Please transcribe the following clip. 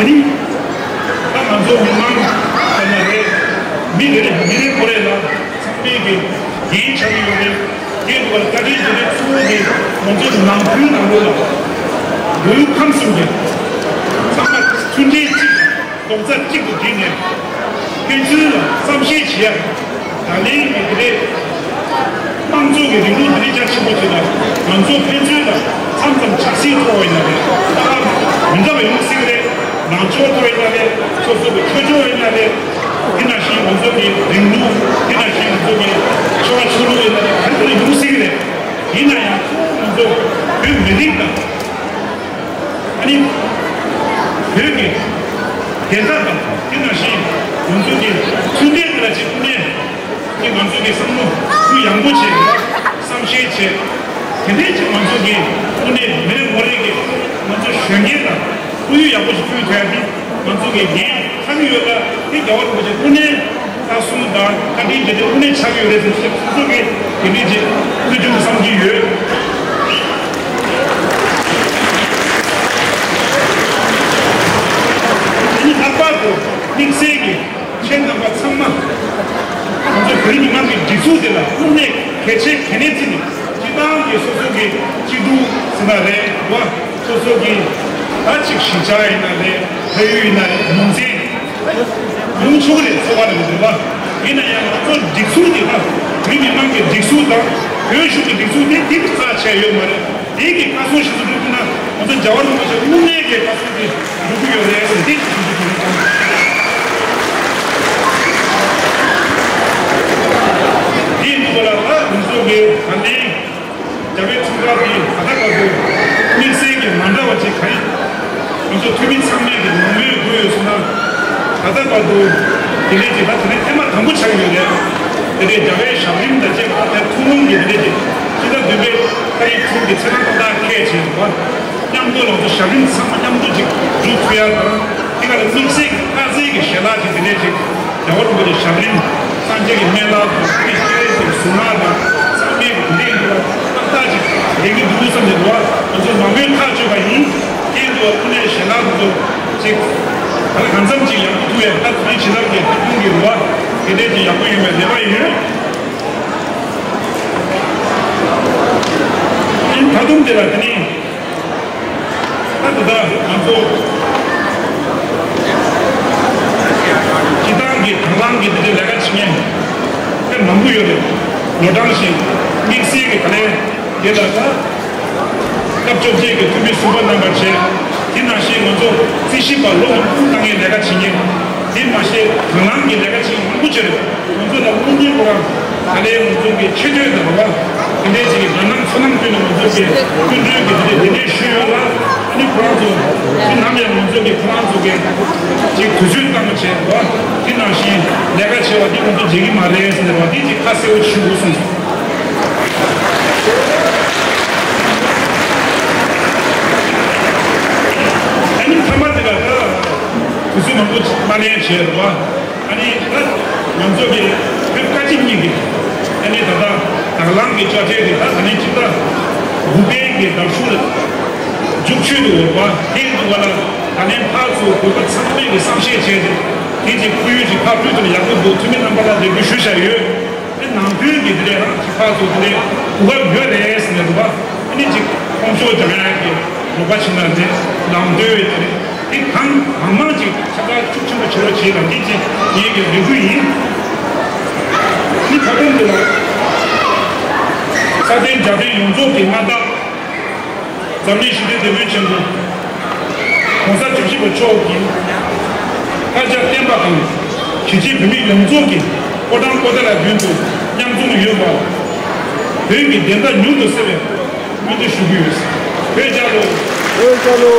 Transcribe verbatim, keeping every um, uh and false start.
ནི། ད་ང་ཚོ་མི་མང་ཟེར་ན་རེད། མི་རེ་རེ་མི་རེ་ཁོ་རེ་ལ་ཚང་མས་ཀྱི་འགན་ཆགས་ཀྱི་ཡོད་རེད། དེའི་ཐོག་ལ་བཀའ་དྲིན་རྗེས་དྲན་གཙོ་བོ་དེ་ང་ཚོའི་ནང་ཁུལ་ནང་ལོགས་ལ་ལུས་ཁམས་གསུམ་གྱི་ཚང་མ་མཐུན་སྒྲིལ་གཅིག་རྡོག་རྩ་གཅིག་ཏུ་བསྒྲིལ་ནས་ཕན་ཚུན་ལ་བསམ་ཤེས་བྱེད་ཡ། ད་ལན་གྱི་དེ་རེད། དམངས་གཙོ་གི་རིང་ལུགས་འདི་རྒྱ་ཆེན་པོ་ཅིག་ལ་ང་ཚོ་ཕན་ཚུན་ལ་མཚམས་མཚམས་ཆབ་སྲིད་ཐོག་ཡིན་ན་རེད། ད་མི་འདྲ་བ་ཡོང་སྲིད་རེད། ནང་ཆོས་ཐོག་ཡིན་ན་རེད། སོ་སོ་གི་ཆོས་ཕྱོགས་ཡིན་ན་རེད། དེ་ནང་བཞིན་ང་ཚོ་གི་རིང་ལུགས། དེ་ནང་བཞིན་ང་ཚོ་གི་ཆོས་པ་ཆོས་ལུགས་ཡིན་ན་རེད། ག་རེ་ཡོང་སྲིད་རེད། ཡིན་ན་ཡང་ང་ཚོ་བོད་མི་རིགས་དང་། ཨ་ནི། བོད་ཀྱི་བདེན་མཐའ་དང་དེ་ནང་བཞིན་ང་ཚོ་གི་མཐུན་སྒྲིལ་དེ་ལ་ཅིག་ཐུགས་ནས་ཀྱི་ང་ཚོ་གི་བསམ་བློ་ཐུགས་ཡངས་པོ་བྱས་ལ་བསམ་ཤེས་བྱས། དེ་འདྲའི་ཅིག་ང་ཚོ་གི་ཐུགས་ནས་མི་རེ་ངོ་རེ་གི་ང་ཚོ་གཞོན་སྐྱེས་དང་ཁོར་ཡུག་ཡག་པོ་ཞིག་བསྐྲུན་ཐུབ་ཡ་དེ་ང་ཚོ་གི་འགན་ཆགས་ཀྱི་ཡོད་ལ། དེ་རྒྱལ་བ་རིན་པོ་ཆེ་སྐུ་ཕྲེང་ལྷག་གསུམ་དང་བཀའ་དྲིན་རྗེས་དྲན་དངོས་གནས་ཆགས་ཀྱི་ཡོད་རེད་ཟེར་ཞིག་སོ་སོ་གི་དེ་འདྲའི་ཅིག་ཐུགས་ཆུང་བསམ་གྱི་ཡོད། དེ་ནི་ལྷག་པར་དུ་དམིགས་བསལ་གྱི་ཁྱེད་རྣམ་པ་ཚང་མ་ང་ཚོ་བོད་མི་མང་གི་སྒྲིག་འཛུགས་དེ་ལ་དངོས་གནས་གལ་ཆེ་གལ་གནད་བརྩིས་ནས་སྤྱི་བཏང་གི་སོ་སོ་གི་སྐྱིད་སྡུག་ཟེར་ན་རེད་བ། སོ་སོ་གི་ད་ཅིག་གཞིས་ཆགས་ཡིན་ན་རེད། ཕ་ཡུལ་ཡིན་ན་རེད། ཉིན་མཚན་ཡོང་ཆོག་གི་རེད། འཚོ་བ་ལ་མི་འདུག་བ། ཡིན་ན་ཡང་ང་ཚོ་སྒྲིག་འཛུགས་འདི་དང་བོད་མི་མང་གི་སྒྲིག་འཛུགས་དང་བོད་གཞུང་གི་སྒྲིག་འཛུགས་དེ་དེ་རྩ་ཆེ་ཡོད་མ་རེད། དེ་གི་བཀའ་སྲུང་ཞིག་ཏུ་འགྲོ་ཐུབ་ན་ང་ཚོ་རྒྱལ་བ་རིན་པོ་ཆེ་དངོས་གནས་ཀྱི་བཀའ་སྲུང་དེ་འགྲོ་གི་ཡོད་རེད་ཟེར་དེ་ཞུ་རྒྱུ་དེ་རེད། དེ་འདུག་པ་ལ་ད་ང་ཚོ་གི་ད་ལན། རྒྱལ་བའི་འཁྲུངས་སྐར་འདི་ད་ལྟ་བར་དུ་དམིགས་བསལ་གྱི་མ་འདྲ་བ་ཅིག་ག་རེ། ང་ཚོ་འཐུས་མི་ཚང་མས་ཀྱི་ནང་མོལ་དགོས་ཡོད་སོང་ན། ད་ལྟ་བར་དུ་དེ་འདྲའི་ཅིག་ད་དེ་ནས་ཐེངས་མ་དང་པོ་ཆགས་ཡོད་རེད། དེ་འདྲའི་རྒྱལ་བའི་ཞབས་རིམ་དང་བཅས་པ་ད་ཐུན་མོང་གི་དེ་འདྲའི་ཅིག་ཕྱི་ཟླ་བདུན་པའི་ཏ་རིག་དྲུག་གི་ཚེས་གྲངས་ཏག་ཏག་འཁེལ་བྱས་འདུག་པ། མཉམ་དུ་ང་ཚོ་ཞབས་རིམ་ཚང་མ་མཉམ་དུ་ཅིག་སྒྲུབ་ཐུབ་ཡ་དང་། དེ་ག་ལ་དམིགས་བསལ་གྱི་དཀར་ཟས་ཀྱི་ཞལ་ལག་ཅིག་དེ་འདྲའི་ཅིག་རྒྱལ་བ་རིན་པོ་ཆེ་ཞབས་རིམ་སངས་རྒྱས་ཀྱི་སྨན་བླ་དང་དེ་སྐྱེ་བའི་ཅིག་གཟུངས་སྔགས་དང་ཚང་མའི་གུང་ཐེངས་འདུག་པ་ཏག་ཏག་ཅིག་ལེགས་ཀྱི་འདུག་བསམ་ནས་འདུག་པ། ང་ཚོ་མང་པོས་ཐག་གཅོད་པ་ཡིན། དེ་འདུག་པ་ཁོ་ནའི་ཞལ་ལག་འདུག་ཅིག་ད་ལ་གང་འཚམ་ཅིག་ཡག་པོ་ཐུག་ཡ་ད་དེ་རིང་ཇི་ལྟར་གྱི་ཐུགས་ཕན་གྱི་རུ་བ་དེ་འདྲའི་ཅིག་ཡག་པོ་ཡོད་པའི་རེ་བ་ཡོད། ཨིན་ད་དུང་དེ་ལ་དེ་ནི། ད་དེ་དག་ང་ཚོ་སྤྱི་བཏང་གི་དང་བླངས་ཀྱི་དེ་འདྲའི་ལས་ཀ་བྱེད་མཁན་དེ་མང་པོ་ཡོད་རེད། ལོ་གྲངས་ཤིག་དམིགས་བསལ་གྱི་ད་ལན་དེ་ལ་ད་སྐབས་བཅོ་བརྒྱད་ཀྱི་འཐུས་མི་ཟུར་པ་རྣམ་པ་བྱས། དེ་ནང་བཞིན་ང་ཚོ་རྩིས་ཞིབ་པ་ལོ་མང་པོ་བཏང་མཁན་ལས་ཀ་བྱེད་མཁན། དེ་མ་ཟད་དང་བླངས་ཀྱི་ལས་ཀ་བྱེད་མཁན་མང་པོ་ཅིག་རེད། ང་ཚོ་ལ་དངོས་གནས་ཁོ་རང་ད་ལན་ང་ཚོ་གི་ཆེ་བསྟོད་དང་རེད་བ། དེ་འདྲའི་ཅིག་གི་དགའ་སྣང་ཚོར་སྣང་བསྐྱོན་ནས་ང་ཚོ་གི་སྐུ་མགྲོན་གྱི་དེ་འདྲའི་དེ་འདྲའི་ཞུས་ཡོད་ལ། ཨ་ནི་ཁོ་རང་ཚོ་དེ་ནམ་ཡང་ང་ཚོ་གི་ཁོ་རང་ཚོ་གི་ཅིག་དུས་ཚོད་བཏང་བྱས་རེད་བ། དེ་ནང་བཞིན་ལས་ཀ་བྱས་པ་དེ་ང་ཚོ་བརྗེད་ཀྱི་མ་རེད་ཟེར་ནས་རེད་བ། དེ་ཅིག་ཁ་གསལ་པོ་ཞུ་དགོས་སོང་། ཨ་ནི་མཐའ་མ་དེ་ལ་ད་དུས་ཚོད་མང་པོ་མ་ལེན་བྱས་རེད་བ། ཨ་ནི་ད་ང་ཚོ་གི་བོད་ཀ་གཅིག་གཉིས་ཀྱི་ཨ་ནི་ད་ལྟ་དང་བླངས་ཀྱི་དཔྱ་ཁྲལ་དེ་ད་ད་ནི་ཕྱི་ཟླ་དགུ་པའི་གི་ཟླ་གསུམ་ལ་མཇུག་ཆོད་དུ་འོང་བ་དེ་འདུག་པ་ལ། ད་ནི་ཕར་ཚུར་གུས་པ་ཚང་མས་ཀྱི་བསམ་ཤེས་བྱས་ཏེ་དེ་གཅིག་ཁོར་ཡུག་ཅིག་ཕར་བསྐྲུན་ཐུབ་ན་ཡག་པོ་འདུག་འཐུས་མི་རྣམ་པ་ལ་རེ་སྐུལ་ཞུ་བྱ་ཡོད། དེ་ནང་དོན་གྱི་དེ་འདྲའི་རང་གི་ཕར་ཚུར་དེ་འདྲའི་གོ་སྐབས་ཡོད་རེད་ཟེར་ནས་འདུག་པ། ཨ་ནི་ཅིག་ཁོང་ཚོ་སྦྱང་ཡག་གི་རོགས་པ་བྱེད་ན་དེ་ནང་དོན་ཡོད་རེད། དེ་གང་གང་མང་ཅིག་ཁྱབ་བསྒྲགས་ཤུགས་ཆེན་པོ་བྱེད་རོགས་བྱེད་ལ་འདི་ཅིག་ངེད་ཀྱི་རེ་སྐུལ་ཡིན། ཨ་ནི་ད་དུང་དེ་ལ་ས་སྟེང་རྒྱ་བོད་ཡོངས་རྫོགས་ཀྱི་མངའ་བདག་འཛམ་གླིང་ཞི་བདེ་སྡེ་དཔོན་ཆེན་པོ་༸གོང་ས་བཅུ་བཞི་པ་མཆོག་གིས་ཕར་རྒྱ་བསྟན་པ་དང་གཞིས་བྱེས་བོད་མི་ཡོངས་རྫོགས་ཀྱི་ཕོ་བྲང་པོ་ཏཱ་ལའི་མདུན་དུ་མཉམ་འཛོམས་ཡོད་པར་བོད་ཀྱི་བདེན་མཐའ་མྱུར་དུ་གསལ་བའི་སྨོན་འདུན་ཞུ་གི་ཡོད། བོད་རྒྱལ་ལོ། བོད་རྒྱལ་ལོ།